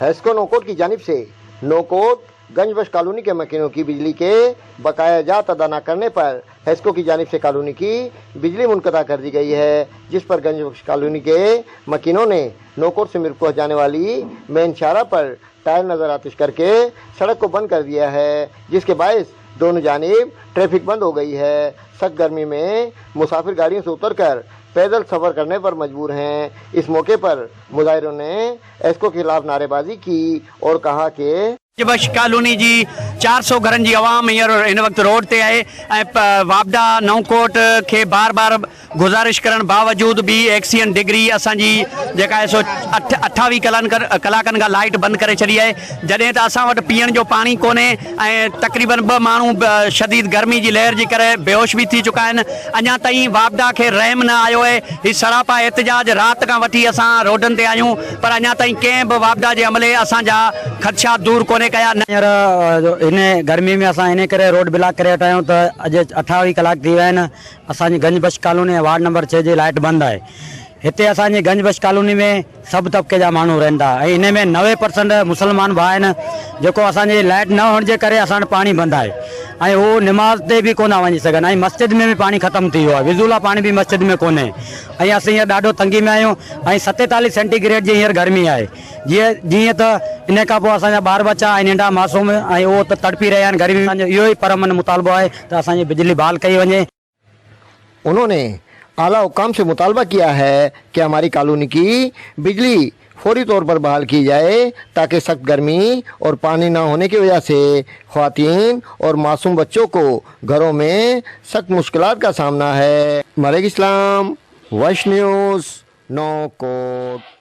Hesco नौकोट की जानिब से नौकोट गंजबख्श कॉलोनी के मकीनों की बिजली के बकाया जात अदा न करने पर हेस्को की जानिब से कॉलोनी की बिजली मुनक़ता कर दी गई है, जिस पर गंजबख्श कॉलोनी के मकीनों ने नौकोट से मिरपुर जाने वाली मेन शाहरा पर टायर नज़र आतिश करके सड़क को बंद कर दिया है, जिसके बायस दोनों जानिब ट्रैफिक बंद हो गई है। सख्त गर्मी में मुसाफिर गाड़ियों से उतरकर पैदल सफ़र करने पर मजबूर हैं। इस मौके पर मुजाहिरों ने एस्को के खिलाफ नारेबाजी की और कहा कि बख्श कॉलोनी जी 400 घरनि जी अवाम हींअर हिन वक़्तु रोड ते आहे ऐं वापडा नौकोट खे बार बार गुज़ारिश करण बावजूद बि एक्सीएन डिग्री असांजी जेका आहे सो 28 कलाकनि खां लाइट बंदि करे छॾी आहे, जॾहिं त असां वटि पीअण जो पाणी कोन्हे ऐं तक़रीबन 2 माण्हू शदीद गर्मी जी लहर जे करे बेहोश बि थी चुका आहिनि। अञा ताईं वापडा खे रहम न आयो आहे। ही सरापा एहतजाज राति खां वठी असां रोडनि ते आहियूं, पर अञा ताईं कंहिं बि वापडा जे अमले असांजा ख़दशा दूर कोन्हे कया। हींअर हिन गर्मी में असां इन करे रोड ब्लॉक करे वेठा आहियूं त अॼु 28 कलाक थी विया आहिनि, असांजी गंज बख्श कॉलोनी ऐं वार्ड नंबर 6 जी लाइट बंदि आहे। हिते असांजी गंज बख्श कॉलोनी में सभु तबिके जा माण्हू रहनि था ऐं हिन में 90% मुसलमान भाउ आहिनि, जेको असांजी लाइट न हुअण जे करे असां वटि पाणी बंदि आहे ऐं हू निमाज़ ते बि कोन था वञी सघनि ऐं मस्जिद में बि पाणी ख़तमु थी वियो आहे, विज़ू लाइ पाणी बि मस्जिद में कोन्हे ऐं असीं हींअर ॾाढो तंगी में आहियूं ऐं 47 सेंटीग्रेड जी हींअर गर्मी आहे। जीअं त इन खां पोइ असांजा ॿार बच्चा ऐं नंढा मासूम ऐं उहो त तड़पी रहिया आहिनि गर्मी। असांजो इहो ई परमन मुतालबो आहे त असांजी बिजली बहाल कई वञे। उन्होंने आला हुक्काम से मुतालबा किया है कि हमारी कॉलोनी की बिजली फौरी तौर पर बहाल की जाए ताकि सख्त गर्मी और पानी न होने की वजह से ख़वातीन और मासूम बच्चों को घरों में सख्त मुश्किलात का सामना है। मलिक इस्लाम, वश न्यूज़, नौकोट।